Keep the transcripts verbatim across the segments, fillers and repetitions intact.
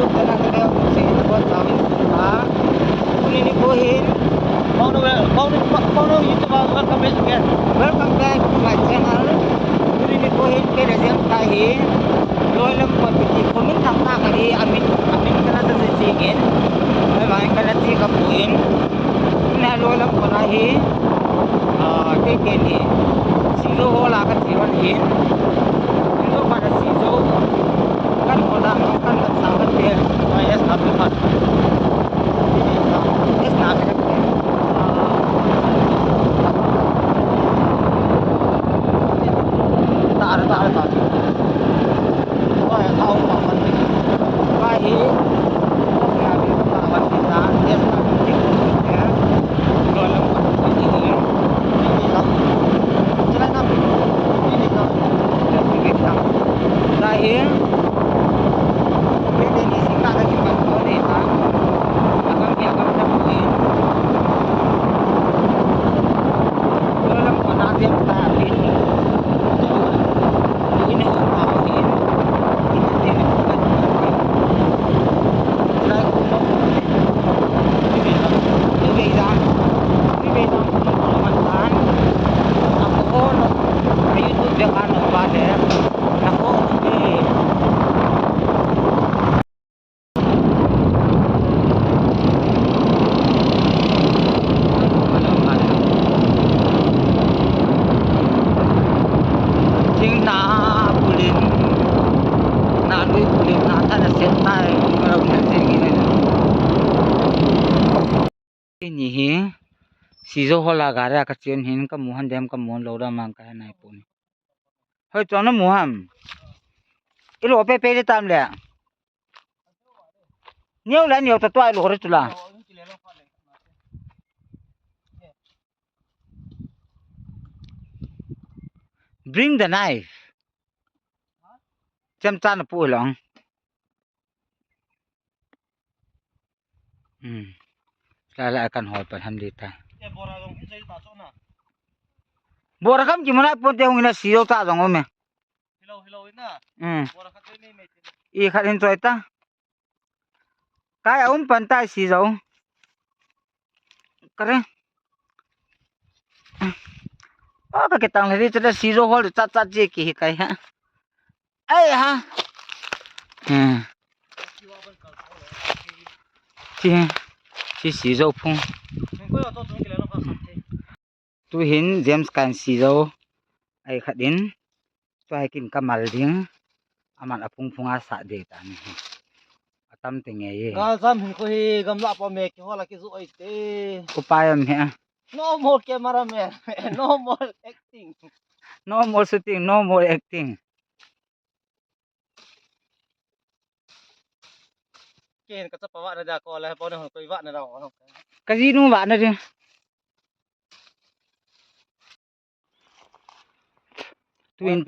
Tuna tuna kum sing in bon tawin kum a. Tuni nikho hin. Paunu wel-, Paunu, Pa-, Paunu YouTube a welcome back again. Welcome back to my channel. Tuni nikho hin kei le James Kai hi. Loi lam kon piti comment thang ta ka hi amin, amin kana sa si si ngin. Bye bye kana ti ka puin. Tuna loi lam kon a hi. Ah, kei kei ni. Sizo ho la ka ti hon hin. Sizo pa na sizo. Kan ko da no kan kan sa kan te. Yes, na pe pa. Yes, na pe. Ta ta ta. Thing na pulin, na lui pulin, na ta na set tai, kung rau na thing ni na. Ni hi, sizo ho la gari a ka chen hin ka mu han dem ka mu lo da mang ka nai pu ni. Hoi chong na mu ham. I lo pe pe de tam le. Neo la neo ta tua lo re tu la. Bring the knife. Chemcha na pu long. Hmm. La la kan hol pan han di ta. Bora kam ki mana pon te hung na sizo ta jong ome. Hello, hello, ina. Hmm. Bora khat mei mei te. I khat hin choi ta. Kai a um pan tai sizo. Kare. Oh, ka kitang le ri chule sizo hol cha cha che ki hi kai ha. Ai ha. Hmm. Chi, chi sizo phung. Tu hin James Kai sizo. Ai khat in. Tua hi kin ka mal ding. Aman a phung phung a sa de ta ni. Atam te nge ye. Gal jam hin ko hi gamla pa me ki hola ki zu oi te. Upai am he. No more cameraman. No more acting. No more shooting, no more acting. Ken ka chapa vahna dia ko le, pone hon koi vahna dia ko. Ka jinu vahna dia. Tuin,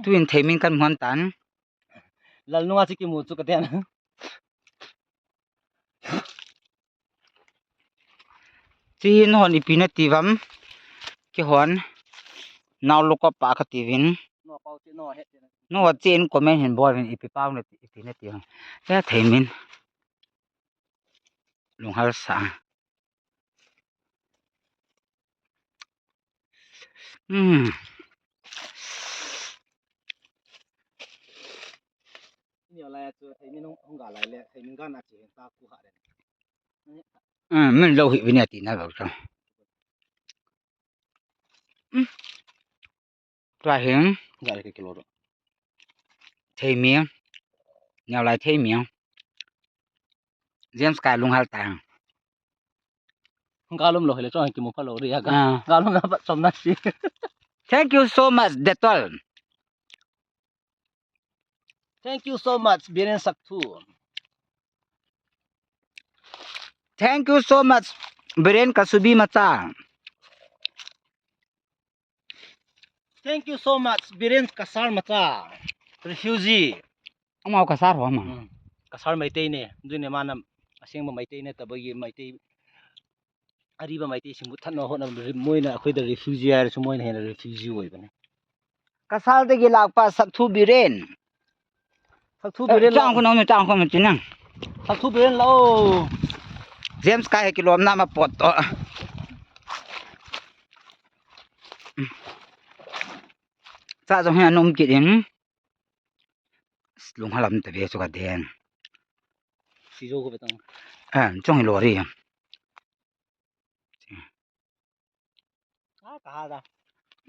tuin theimin kan hmuan tan. Lal nunga chi kimu chu ka den. Chi hin hon ipi na ti vam. Ki hon. Nau lukop pa ka ti vin. No pau chi no he. No chi in comment hin bol vin ipi pau na ti, ipi na ti vam. Ya theimin. Lunghal sa. Hmm. Ni lai chu thei min hung, hung ga lai le, thei min ga na chi hen ta ku ha le. Hmm, min lo hi vin ati na lo chu. Hmm. Tua hin. Ga le ke kilo ro. Theimi. Neo lai theimi. James Kai lunghal ta. Galum lo hile chong kimu pha lo ri ya ga. Ah. Galum na pat som na si. Thank you so much, Dettol. Thank you so much, Biren Sakthu. Thank you so much, Biren Kasubi Macha. Thank you so much, Biren Kasar Macha. Refugee. Amau Kasar ho ma. Hmm. Kasar Meitei ne. Dui ne mana asing ma Meitei ne, tabagi Meitei. Ariba Meitei simut than no ho na ri-, moina akhoi da refugee ai, su moina hena refugee oi bane. Kasar dagi lakpa Sakthu Biren. Thak thu beren la. Chang khu nong, chang khu ma chin nang. Thak thu beren la o. James kai he kilom na ma pot to. Cha jong he anum kit in. Lung halam ta ve chu ka den. Sizo ko betang. Eh, chong hi lori. Ah, ka ha da.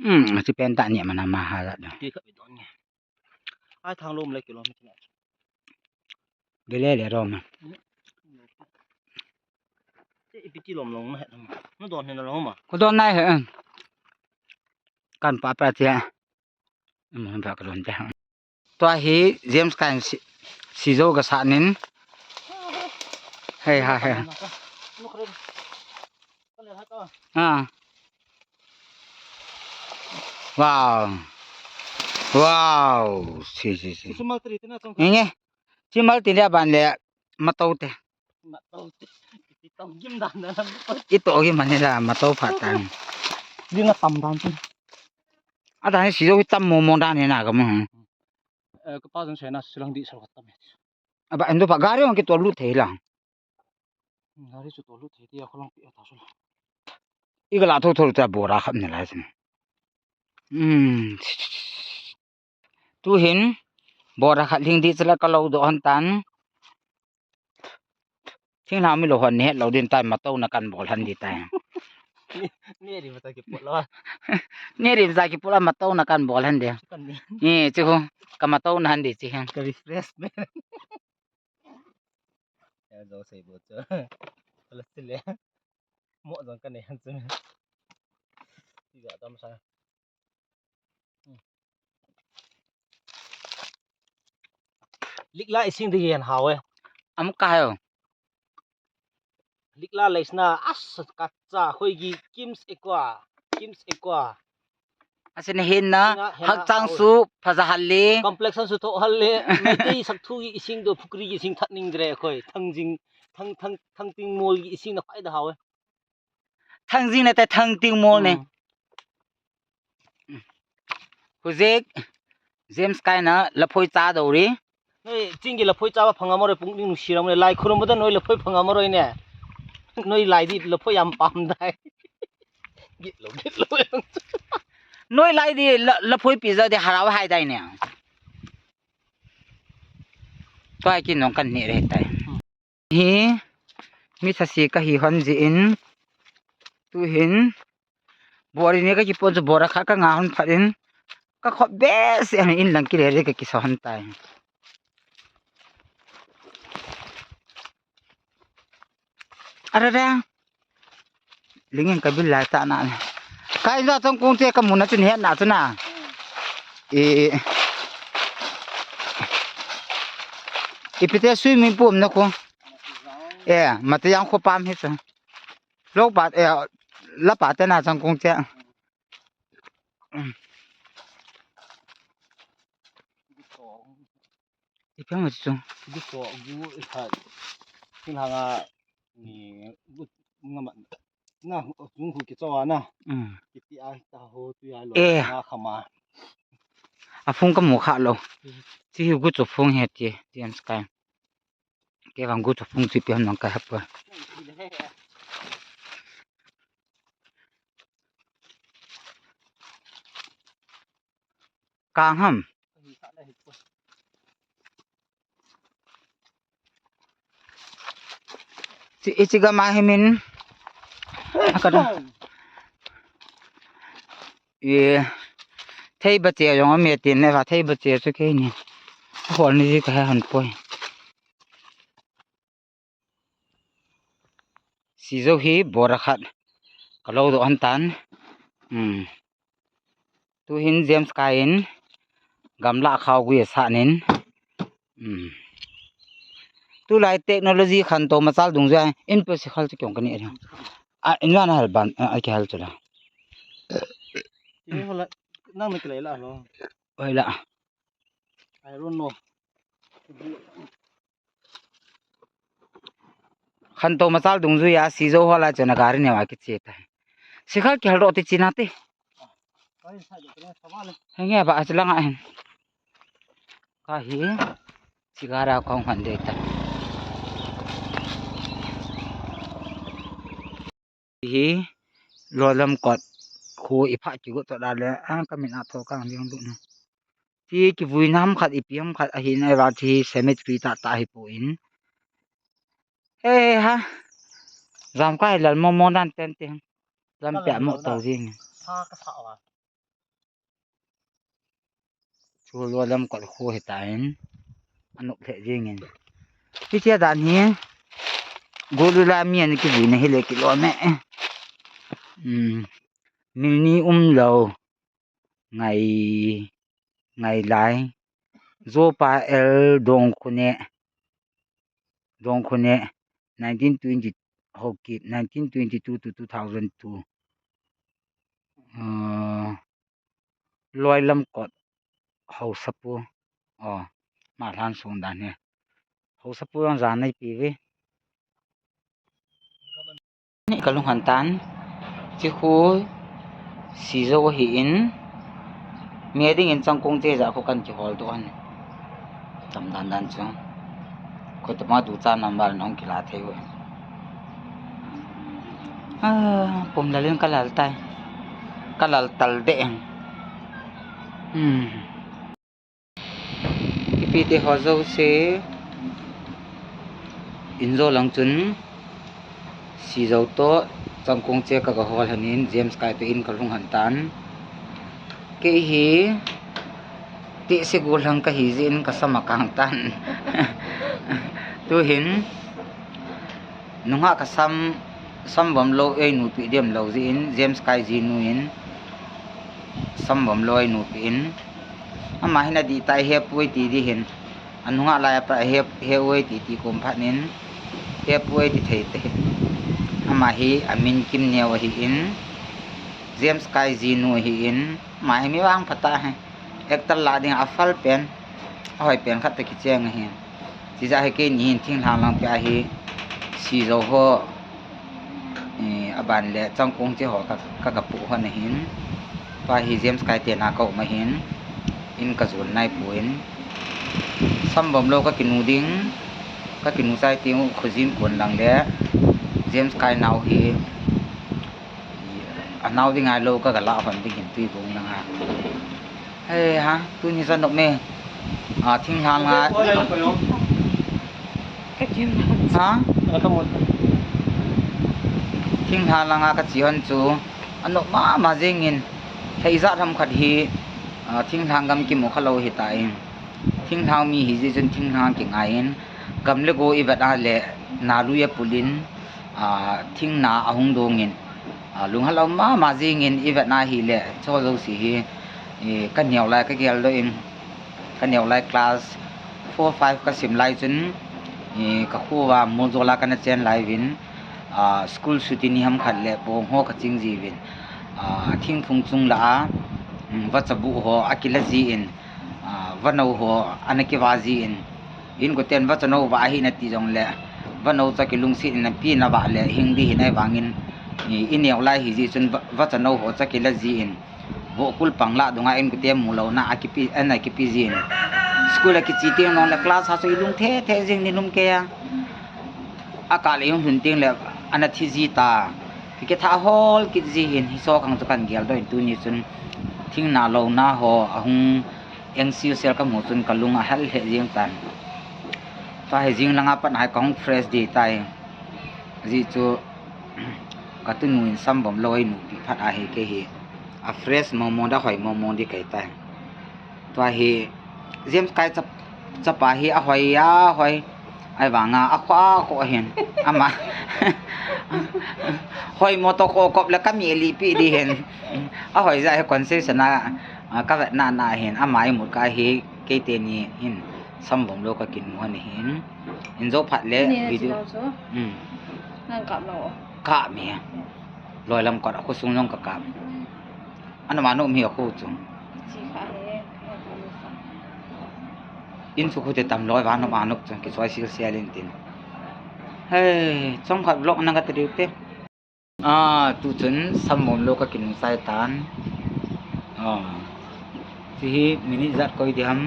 Hmm, si pen ta ni mana ma ha da. Ti ka be don ni. Ai thang lom le kilometer. Gele le rom. Te ipi ti lom long na he. No don he na long ma. Ko don nai he. Kan pa pa tia. Mo ba ka don te. Tua hi James kan si, sizo ka sa nin. Hei ha he. Ah. Wow. Wow. Si, si, si. Chumal tri te na chong. Nge. Chumal tri le ban le mato te. Mato te. Ito gim dan na. Ito gim man la mato pha tan. Di na tam dan te. Ada ni sizo tam mo mo dan ni na ka mo. Eh, ka pa jong sena silang di sal khatam. Aba endo pa gari ong ki to lu thei la. Gari chu to lu thei ti a kholong pi a ta su la. I ga la tho tho ta bora khap ne lai sin. Hmm. Tu hin bora khat hling di chala ka lo do han tan. Thing na mi lo hon ne lo din tai mato na kan bol han di tai. Ni ri ma ta ki polo. Ni ri ma ta ki polo mato na kan bol han di. Kan ni. Ni chu ka mato na han di chi hen. Ka refresh me. Ya zo sei bo chu. Pala sile. Mo jong ka ne han chu. Ti ga dam sa. Likla ising ding hi hao e. Am ka hao. Likla leisna as kacha khoi gi kims ekwa, kims ekwa. Asin hinna hal chang su phaja hal le. Complexion su tho hal le. Mei sak thu gi ising do phukri gi ising that ning dre khoi. Thangjing, thang, thang, thang ting mol gi ising na phai da hao e. Thangjing na te thang ting mol ne. Hujik James kai na laphoi cha do ri. Noi ching gi laphoi cha ba phanga mo re pung ding nu siram le lai khurum ba noi laphoi phanga mo roi ne. Noi lai di laphoi yam pam dai. Git lo, git lo. Noi lai di laphoi pi ja di harau hai dai ne. Tua ki nong kan ni re tai. Hi, mi thasi ka hi hon ji in, tu hin, bora ni ka ki pon chu bora kha ka nga hon phat in, ka khop be se an in lang ki re re ka ki sa hon tai. Ara ra. Lingin ka bil lai ta na. Kai na tong kong te ka mun na chun he na chun na. E, e pite sui mi pum na ko. E, mate yang ko pam he sa. Lok pa, e, la pa te na tong kong te. Ipi ham chu. Gu so gu i kha. Thil hanga ni gu ngama na gu hu ki chawa na. Kiti a ta ho tu ya lo na khama. A phung ka mu kha lo. Chi hi gu chu phung he ti, ti an sky. Ke vang gu chu phung chi pi ham nang ka hap pa. Kang ham. Chi, ichi gama himin. Akada. E, thei ba che jong ame tin ne va thei ba che chu ke ni. Hol ni ji ka han poi. Sizo hi bora khat ka lo do an tan. Hmm. Tu hin James kai in gamla khau gui sa nin. Hmm. Tu lai technology khan to machal dung ja in pe si khal chu kyong kani. A in wan hal ban a ki hal chu la. Nang na kilai la lo. Oi la. I don't know. Khantou machal dungjuia sizo hola chona gari neova kiche tai. Sikhal kihal ro ti china te. Henge ba achilanga hin. Ka hi. Chigara kong han de ta. Hi Loilam kot khu i pha kigot to da le, a, ka min a tho kang ding du na. Ti kivui nam khat, ipi ham khat ahi na, va ti cemetery ta ta hi po in. He ha. Jam kai lal mo mo dan ten te. Lam pia mo to ding. Sa ka sa wa. Chu Loilam kot khu hi ta in. Anuk lheh jingin. Hitia dan hi. Gulu la mi an kivui na hi le kilo me. Hmm. Milni um lo. Ngai, ngai lai. Zopa L Dongkhune. Dongkhune. Nineteen twenty, Haokip, nineteen twenty-two to two thousand two. Uh, Loilam kot Haosapu. Oh, ma lhan sung dan he. Haosapu jong jan nei pi ve. Ni ka lunghan tan. Chi khu Sizo hi in. Mi ding in changkong che ja khu kan kihol to an. Tam dan dan chu. Ko to ma du cha number nong kila thei u. Ah, pum lalin ka lal tai. Ka lal tal de eng. Hmm. Ipi te ho jouse. In jo lang chun. Sizo to changkong che ka ga hol hanin James Kai to in ka lunghan tan. Kei hi ti se gul hang ka hi jin ka sam a kang tan. Tu hin nungah ka sam, sam vom lo ei nu pi dem lo jin James Kai ji nu in sam vom lo ei nu pi in. Ama hin a di tai he pui ti di hin. A nunga lai a pa he, he uai ti ti kum phat nin, he puai ti thei te. Ama hi a min Kimneo ahi in, James Kai ji nu ahi in, ama hi mi vangphat a hi. Actor lah ding a phal pen, a hoi pen khat te kicheng ahi. Tija hi kei ni hin thinglhang lang pia hi, Sizo ho, eh, a ban le changkong che ho ka, ka, ka pu hon ahin. Pa hi James Kai te na ka um ahin. In ka jun nai pu in. Sam vom lo ka kinu ding. Ka kinu chai ting u khujin kun lang le. James Kai nau hi. A nau ding ai lo ka ga la hon ding hin tui bung lang a. He ha, tuni sa nok me. A, thinglhang a. Ka kim. Ha? Thinglhang langa ka chi hon chu. A nok mama jingin. Thei jat ham khat hi. A, thinglhang gam kimu kha lo hi ta in. Thinglhang mi hi ji chun thinglhang kingai in. Gam le go i vet a le na lui a pulin. A, thingna a hung dongin. A, lunghalou mama jingin i vetna hi le, cho jouse hi, i, ka neo lai ka gel doh in, ka neo lai class four, five ka sim lai chun, i, ka khu va Mujola ka na chen lai vin, a, school suti ni ham khat le pong ho ka ching ji vin, a, thingphung chung la a, um, vacha bu ho a kila ji in, a, vano ho a na kiva ji in, in ko ten vacha no va ahi na ti jong le, vano cha kilungsit in a pi na va le, hing di hi na vangin, i, i neo lai hi ji chun va, vacha no ho cha kila ji in, vo kul pang la dunga in ko te mu lo na a kipi, a na kipi ji in. School a kichi ting nong le class ha so i lung the the jing ni lum ke a. A ka le yung hun ting le a na thi ji ta. Ki ke tha hol kit ji hin hi so kang chu kan gel doh in tuni chun thingna lo na ho a hung Eng sil sel ka mu chun ka lung a hal lheh jeng tan. Tua hi jing langa pat hai ka hung fresh di tai. Ji chu ka tunu in sam vom lo ei nu pi phat a hi kei hi. A fresh mo mo da hoi mo mo di kei tai. Tua hi James Kai chap, chapa hi a hoi a hoi. Ai vanga a kho a kho hin. Ama. Hoi mo to kho kop le ka mi li pi di hin. A hoi ja hi concession a. A, ka vet na na hin, ama i mut ka hi, kei te ni hin, sam vom lo ka kinu ani hin. In jo phat le video. Ni na video. Chi lo chu. Hmm. Nang kap lo. Kap mi. Loi lam kot a khu sung jong ka kap. Ana ma no mi a khu chu. Chi kha he. In chu khu te tam loi va no ma no chu ki choi sil sia lin tin. Hey, chom khat vlog na ka te diu te. A, tu chun sam vom lo ka kinung sai tan. A, chu hi minute jat koi di ham.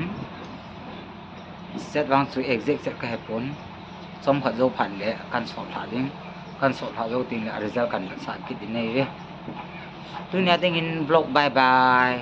Set vang chu exact set kahepon. Chomkhat jou phat le kan solve lha ding. Kan solve lha jou tengle a result kan vetsah kit ding ahive. Tunia dingin vlog bye bye.